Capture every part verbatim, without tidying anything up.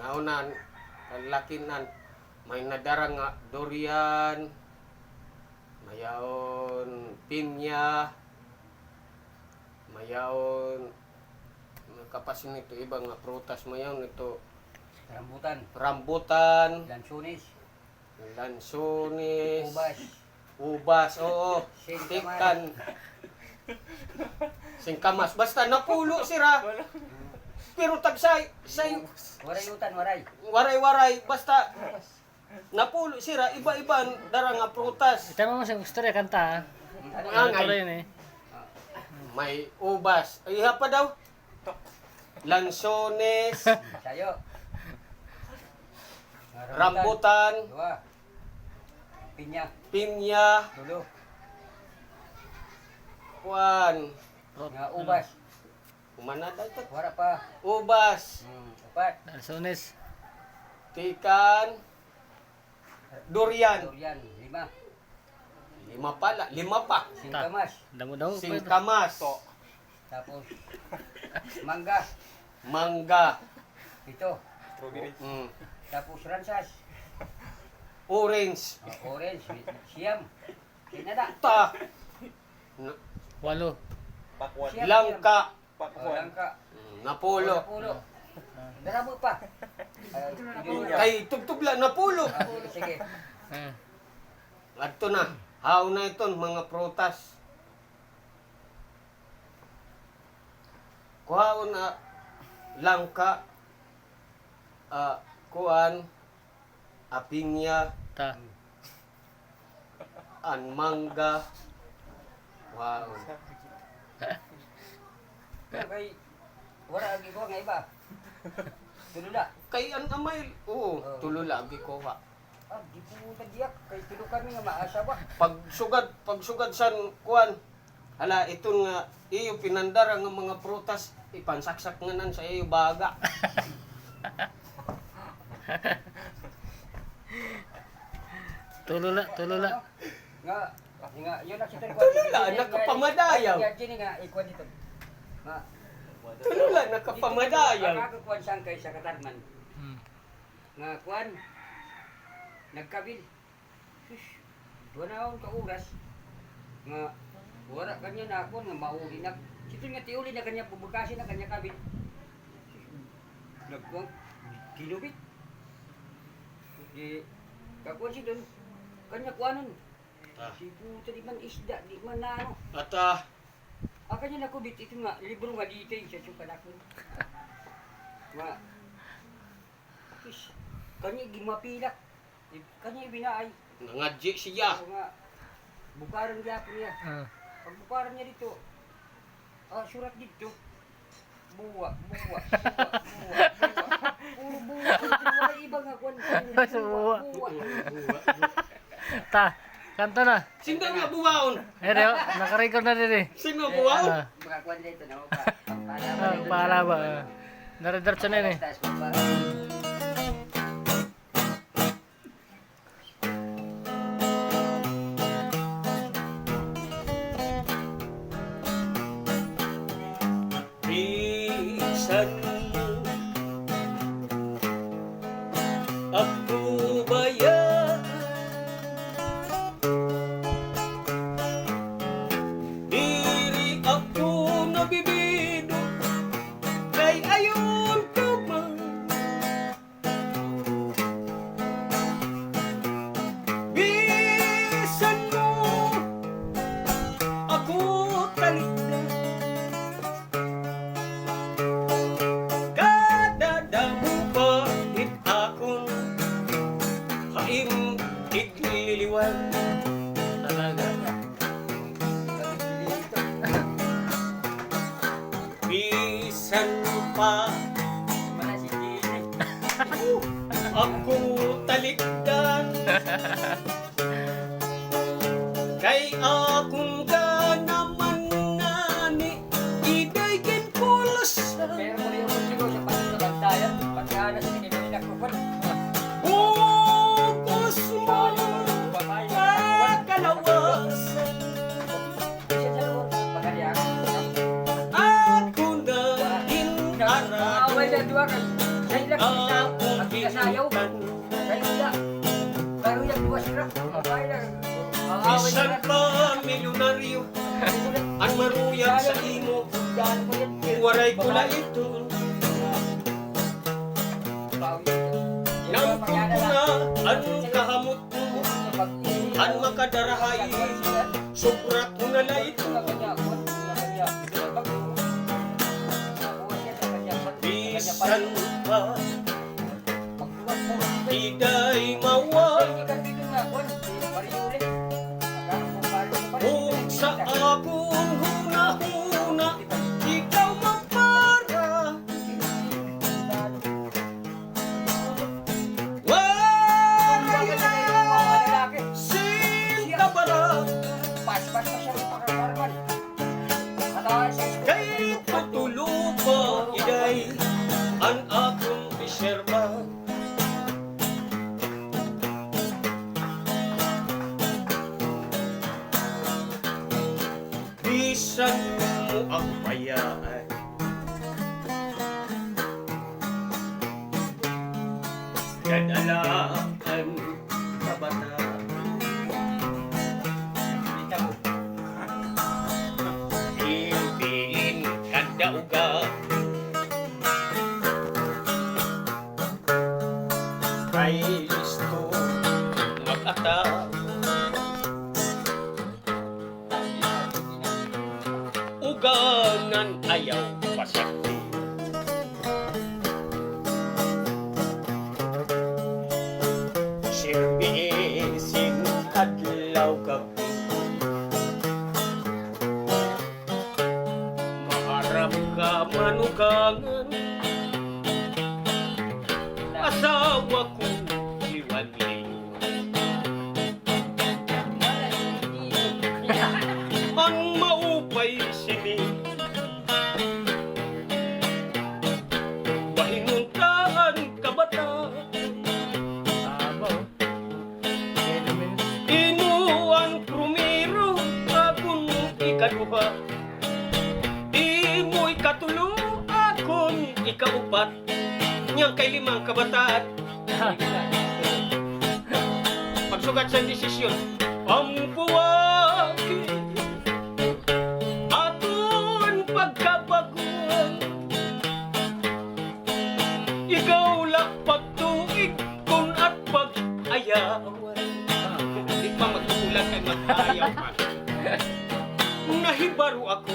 Naunan, laki nan, may nadara nga durian, mayaon pinya, mayaon, kapasin ito iba nga prutas, mayaon ito rambutan. Rambutan. Lansones. Lansones. Ubas. Ubas, oo. Singkamas. Tikan. Singkamas. Basta napulo sira. Pero tag say, say, waray utan, waray. Waray-waray. Basta napulo sira, iba-iba an dara nga prutas. Ita mo sa istorya kanta, ha? Ano, angay. Tuloy ni. May ubas. Ay, iha pa daw. Lansones. Sayo. Rambutan. Duha. Pinya. Pinya. Tulo. Kuan. Nga ubas. Human na daw ito. Wara pa. Ubas. Hmm, upat. Lansones. Tikan. Durian. Durian, lima. Lima pala, lima pa. Singkamas. Damo-damo pa ito. Singkamas. Tapos, mangga. Mangga. Pito. Strawberry. Mm. Tapos, ransas. Orange. Oh, orange. Siyam. Siyam na. Ta. Walo. Pakwan. Siyam, siyam. Langka. Pakwan. Oh, langka. Mm, napulo. Oh, napulo. Daramo pa. Ay, kay tubtob la, napulo. Ah, sige, sige. Ah. Adto na. Haon na iton mga prutas. Kuhaon na langka, ah, kuan, a pinya. Ta. An mangga. Wow. Kay wara lagi ko nga iba. Tulo la. Kay an amay, oo, oo. Tulo la lagi ko ha. Ah, di po na diyak. Kay tulo kami nga maasawa. Pagsugad, pagsugad san kuan. Hala, iton nga iyo pinandara nga mga prutas, ipansaksak nganan sa iyo baga. Tulo la, tulo la. Nga, nga, yun ang kita. Tulo la, nakapamadayaw. Nga, gini nga, ikuan dito. Nga. Tulo la, nakapamadayaw. Dito, ang ako kuan sangkay sa katarman. Hmm. Nga, kuan, nagkabil. Sus, duha na akon ka oras nga wara kanya na ako nga mauli na. Siton nga tiuli na kanya, bubukasi na kanya kabit. Nagkuan, kinubit. Di, kakuan siton, kanya kuanon. Ah. Si puta, di man isda, di man na ano. Ata. Ah, kanya nakubit, ito nga, libro nga dito, yung sa suka na ako. Nga, sus, kanya gimapilak. Kanya binaay. Nangadyi siya. Oo nga. Bukaran gihapon niya. Ah. Pagbukaran niya dito, ah, surat dito. Buwa, buwa, buwa, buwa, buwa. Puro buwa. Puro buwa. Iba nga kwan. Puro buwa, buwa. Buwa. Ta, kanta na. Sino nga buwaon? Eh, di, naka-record na diri. Sino buwaon? Ah. Mga kwan dito, no? Pa-, pa-, ah, para ba? Dire-diretso na ini. Taas pa ba? Bisan mo ako bayaan, diri ako nabibido, kay ayon ko man. Bisan mo ako talikdan, kadadamo pa it akon ha im igliliwan. Talaga. Bisan pa ako talikdan, kay akon ka naman ngani iday ginpulusan. Pero muli ang musiko sa pagkakantayan, pagkaana sa tinigil na kupon. Bug-os mo kakalawas. Ako na in-aradto, ako Ay ko la ito. Nangkukuna an kahamot ko, an makadarahay, sobra ko na la ito. Bisan pa Iday mawag. Ug sa akon hunahuna, ikaw magpara. Waray na sin kabara. Kay patulo pa, Iday, an akon reserba. Bisan mo ako bayaan, dadalaan ka bata. Ibilin ka dauga. Kay listo mag-attack. Uganan ayaw pasakti. Sirbiin sin adlaw gab-i. Maarap ka manugangan, asawa ko liwanli. An maupay sini, mahinunta an kabata. Imo an prumero, akon ikaduha. Imo ikatulo, akon ikaupat. Niyan kay lima an kabataan. Pagsugad sa desisyon. An buwag, aton pagkabaguan. Ikaw la pagtuig, kun at pag-ayaw. Di pa magkukulang kay mag-ayaw pa. Nahibaro ako.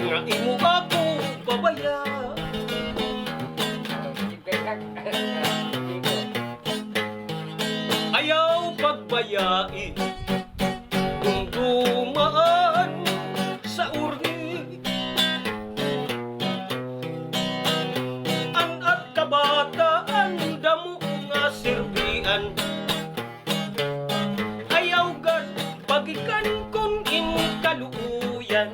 Nga imo ako pabaya. Ayaw pagbayai. Kun dumaan sa urhi, an-at kabataan damo nga sirbian. Ayaw gad pagikan kun in kaluoyan.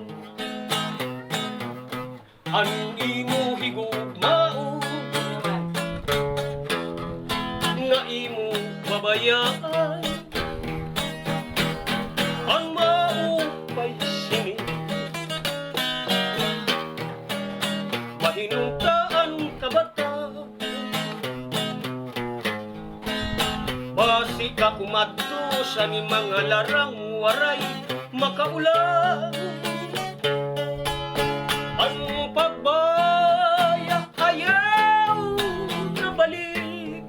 An imo higugmaon nga imo babayaan, an maupay sini, mahinunta an kabataan. Basi ka kumadto sa ni mga larang waray makaulang. An pagbaya ayaw na balik.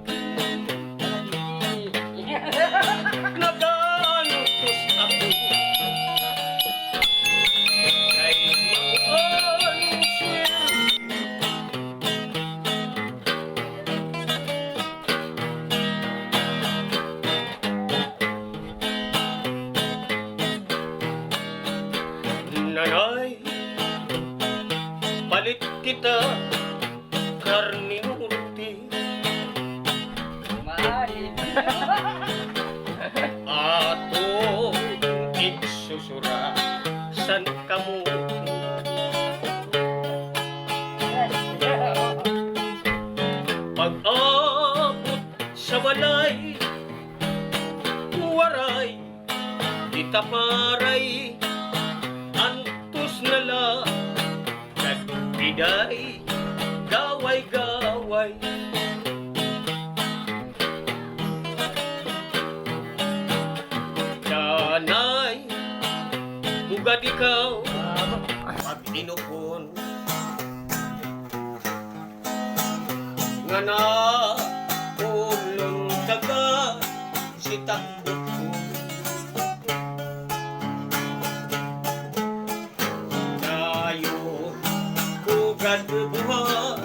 Nagaantos ako kay mao an swerte. Nanay, palit kita karne norte. Maalim. Aton igsusura san kamote. Pag-abot sa balay, waray kita paray, antos na la nagbiday, gaway-gaway. Danay, Ikaw, pag-inupon, nga naulon ka gad si takbot ko. Dayon ko gad buhat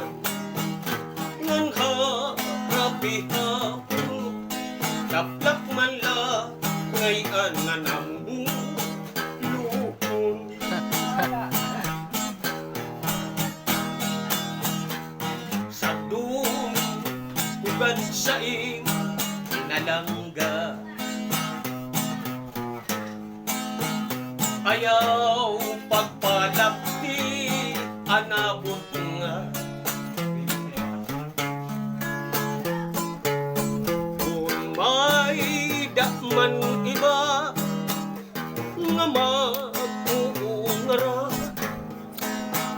ngan harap-ihapon, taplak man la ngay-an nga namulupon. Sa dumi ko gad sa im pinalangga. Ayaw pagpalapti an abot nga. Kon may-ada man iba nga mag-uungarad,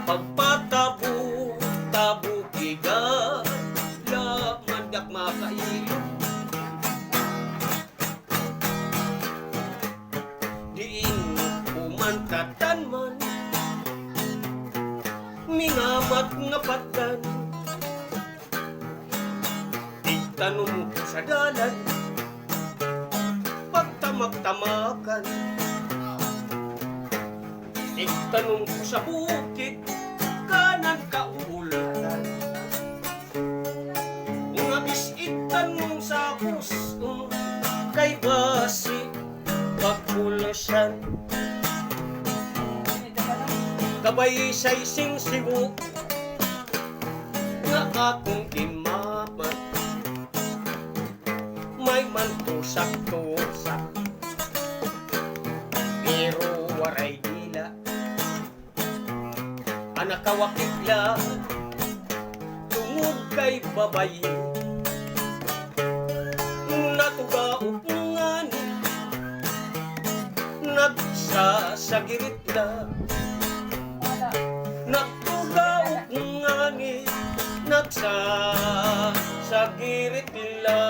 pagpatabo-tabo, igala man dak makailo. Diin ko man tatanman, mingamat nga patdan. Igtanom ko sa dalan, pagtamak-tamakan. Igtanom ko sa bukid, kanan kauulan. Nga bis-i igtanom sa kus-on, kay basi pagpulsan. Kabay say singsibo nga akon ginmamat, may man tusak-tusak, pero waray dila. An nakawakit la tungod kay babaye. Natugaok ngani, nagsasagirit la. Natugaok ngani, nagsasagirit la.